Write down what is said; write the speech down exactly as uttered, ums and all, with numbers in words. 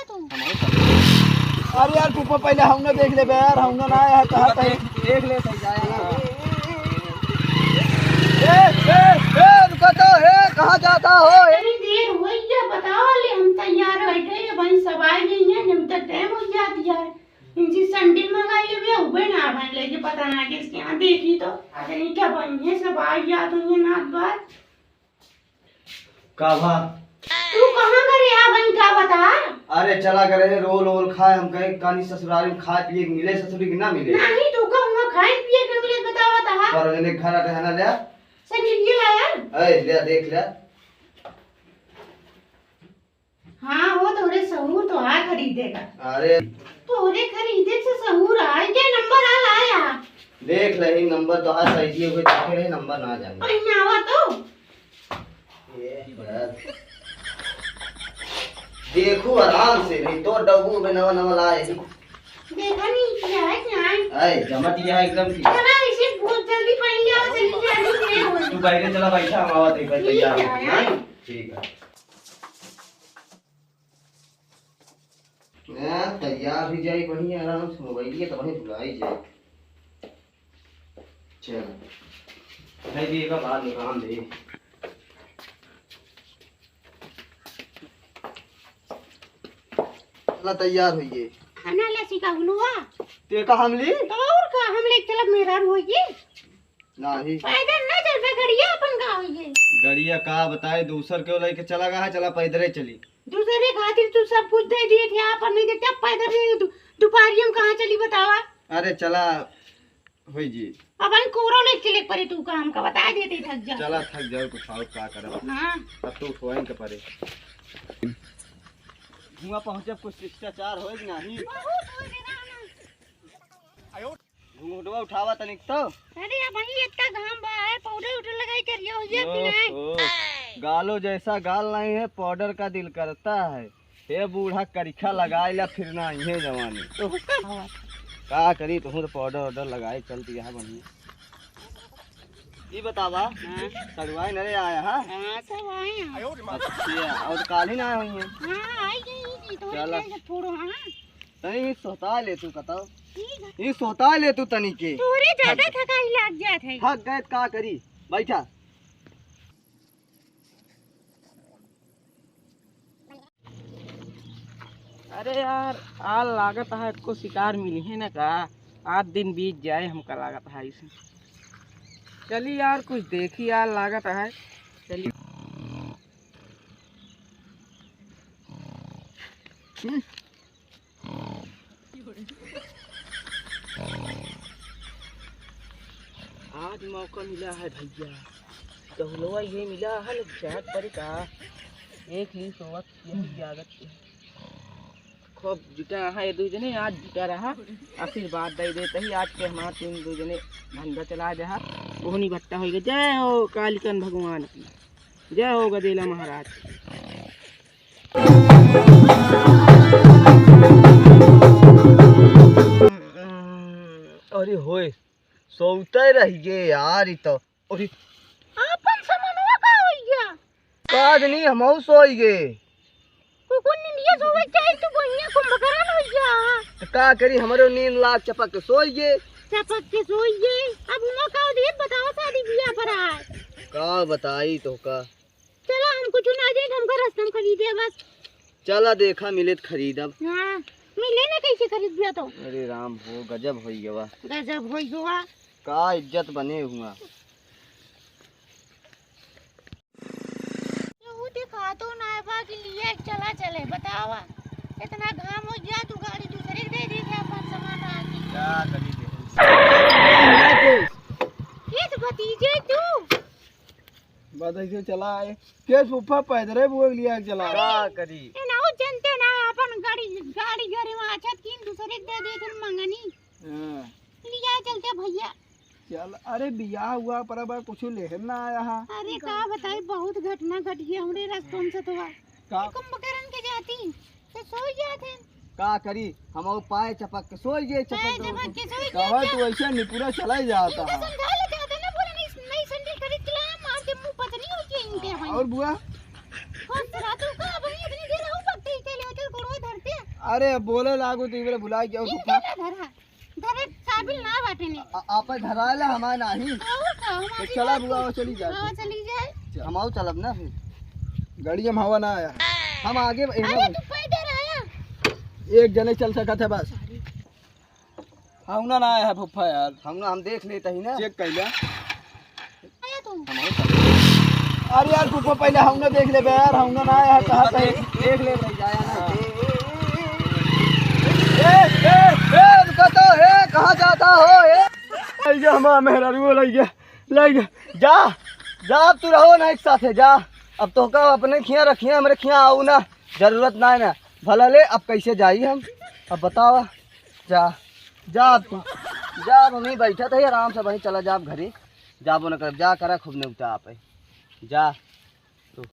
अरे यार, फूफा, पहले हमने देख लेबे यार, हमने ना आया है, कहाँ तक? देख, देख ले, सही जाए। ए, ए, ए, रुको तो, ए, कहाँ जाता हो? इतनी देर हुई है, बताओ ले, हम तैयार बैठे हैं, भाई सब आ गई हैं, जब तक टाइम हो जाती है। इनसे सैंडल मंगाई है भैया, उबे ना बन लेके, पता ना किसके यहाँ देखी तो, अरे क्या बन है, सब आ गया तो ये नाथ बात। का भा? तू कहाँ करे आ बन का बता? अरे चला करे है रोल वोल खाए, हम कहे कानी ससुरारी में खाए पिए के मिले, ससुरी के ना मिले। नहीं, तू का हुआ खाए पिए के मिले बतावा ता? पर जने घर अटे है ना ले। सैंडल ये लाया? ए, ले देख ले। हाँ, वो तोरे सहूर तो आ खरीदेगा। अरे। तोरे खरीदे से सहूर आ, ये नंबर आ लाया। देख ले, ही नंबर तो आ सही दिए हुए, देखे रहे, नंबर ना जाने। पहिनावा तो। ये यार। देखू आराम से, नहीं तो डबू में नवा नवा लाए ही। देखा नहीं क्या है, क्या है? अरे, जमत यह है एकदम की। चला, इसे बहुत जल्दी पहन लिया, चली जा, नहीं देर हो तू रही। पहले चला, बैठा, हम आवा थे, ठीक तैयार है, हो। हाँ। ठीक है। हाँ, तैयार हो जाई बढ़िया, आराम से मोबाइल के तो वहीं भुलाई जाए। चल। भाई जी, एक बात निकाल दे। चला, तैयार होइए। खाना ले सिका हुआ। ते का हम ली? तो और का, हम ले चलब मेहरारू होइए। नाही। पैदल ना चलबे, गड़िया अपन का होइए? गड़िया का बताए, दूसर के लेके चला गया है, चला पैदल ही चली। दूसरे खातिर तू सब कुछ दे दिए थे, आप नहीं देते, अब पैदल ही दु-, दोपहरिया में कहाँ चली बतावा? अरे चला, होई जी। अपन कोरो ले चले परे, तू काम का बता देते, थक जा। चला थक जाओ, कुछ और का करब। हाँ। अब तो उठवाइन के परे। हुआ पहुँचब कुछ शिष्टाचार होए कि नाही? बहुत हो गया ना। घुंघटवा उठावा तनिक तो। अरे, अब वही इतना घाम बा है, पाउडर उडर लगाई करिया हो गया कि नहीं? ओहो, गालो जैसा गाल नहीं है, पाउडर का दिल करता है। हे बूढ़ा, करिखा लगाई ला, फिर ना आई है जवानी। तो का करी, तुहूँ तो पाउडर वाउडर लगाए चलती है बढ़िया। ई बतावा, हाँ। सड़ुआई नरे आया, हाँ? हाँ, सब आए हैं। अच्छा, और काल ही ना आई हुई है? हाँ, आई गई, ई तो वही चला। जाएगा थोड़ो, हाँ। तनी सोता ले तू, कतौ। ठीक है। ई सोता ले तू तनी के। तोरे ज्यादा थकाई लाग जात है। थक गए त का करी? बैठा। अरे यार, आल लागत है, एको शिकार मिली है ना का? आठ दिन बीत जाए, हमका लागत है इसे। चली यार, कुछ देखी यार, लागत है। चली। हम्म। आज मौका मिला है भैया, दहुलवा ये मिला है, लोग जाग पड़े का? देख ली सोवत यही जागत के। खूब जुटा रहा ये दू जने, आज जुटा रहा, आशीर्वाद दे देते ही आज के हमार तीन दू जने धंधा चला दे हा, ओहनी भट्टा होइगा। जय हो कालिकन भगवान की, जय हो गदेला महाराज की। अरे होए, सोते रह गए यार, ई तो। अरे, आपन समनवा का होई गया? का जनी, हमहू सोई गए। कुकुर निंदिया सोवे चाहे तू बढ़िया कुंभकर्ण होई गया। तो का करी, हमरो नींद लाग चपक के सोई गए। चपक के सोई गए। अब हुआ का दे बताओ, शादी बियाह पर आए। का बताई तो का? चला, हम कुछ ना दे, हमका रास्ता में खरीदे बस। चला, देखा मिले त खरीदब। हाँ, मिले ना, कैसे खरीद दिया तो? अरे राम हो, गजब होई गवा। गजब होई गवा। का इज्जत बने हुआ। केहू देखा तो ना बा कि लिए चला चले, बतावा। इतना घाम हो गया, तू गाड़ी दूसरे के दे दी थे अपन सामान आके। का करी दे? ये तो भतीजे तू। बस ऐसे चला आए। के फूफा पैदरे बुआ के लिया के चला। का करी? ए ना, वो जनते ना, अपन गाड़ी, गाड़ी, गाड़ी में आछत कीन दूसरे के दे दे, तुम मंगनी। हाँ। लिया चलते भैया। चल, अरे बियाह हुआ पर अब कुछ लेहन ना आया हा। अरे का बताई, बहुत घटना घट गई हमरे रास्तों से तो। का? कुंभकर्ण के जाती। तो सोई जात है। का करी, हम और पाए चपक के सोई गए, चपक पाए के चपक के सोई गए कहा क्या? तू ऐसे निपुरा चला ही जाता इनका है। समझा ले, ज्यादा ना बोले, नहीं, नहीं सैंडल खरीद के लाया, मार के मुंह पतनी हो गई इनके हाँ, भाई। और बुआ? खुश रहा तू का, भाई इतनी देर हो पकते ही चले होते, गोड़वा धरते। अरे, अब बोले लागो तो इबरे भुला गया ई फूफा। का धरा? धरे काबिल ना बाटे ने। आ-, आपे धराए ला, हमारे नाही। आओ का, हम तो आगे चला बात बुआ, कर-, चली जाए। हाँ, चली जाए। हम आओ चलब ना फिर। गाड़ी में हवा ना आया। हम आगे अरे, तू पैदल आया। एक जने चल सकत है बस। हौना ना आया है फूफा यार। हौना हम देख लेते ही ना। चेक कर लिया। आया तू। अरे यार फूफा, पहले हौना देख लेबे यार, हौना ना आया है, कहा देख, देख ले भाई, आया ना। ए, ए, ए, रुको तो, ए, कहाँ जाता हो, ए? लइगे हमारा मेहरारू, लइगे, लइगे। जा, जा, अब तू रहो ना एक साथ है, जा। अब तो का अपने खिया रखिए, हमरे खिया आओ ना, जरूरत ना है ना। भला ले, अब कैसे जाई हम? अब बतावा। जा, जा अब तू। जा, अब हमहीं बैठा था, आराम से वहीं चला जा अब घरे। जाबो न कर, जा करा खूब नेवता आपे। जा।